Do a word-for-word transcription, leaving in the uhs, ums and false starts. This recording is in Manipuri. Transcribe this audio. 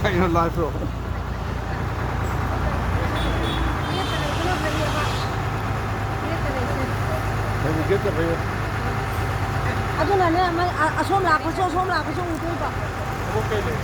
ꯀꯩꯅꯣ ꯂꯥꯏꯐꯔꯣ? ꯀꯩꯅꯣ ꯒꯦꯠꯇ ꯂꯩꯌꯣ꯫ ꯑꯗꯨꯅꯅꯦ, ꯃꯥꯏ ꯑ-, ꯑꯁꯣꯝ ꯂꯥꯛꯄꯁꯨ, ꯑꯁꯣꯝ ꯂꯥꯛꯄꯁꯨ ꯎꯗꯣꯏꯕ꯫ ꯊꯕꯛ ꯀꯩ ꯂꯩ?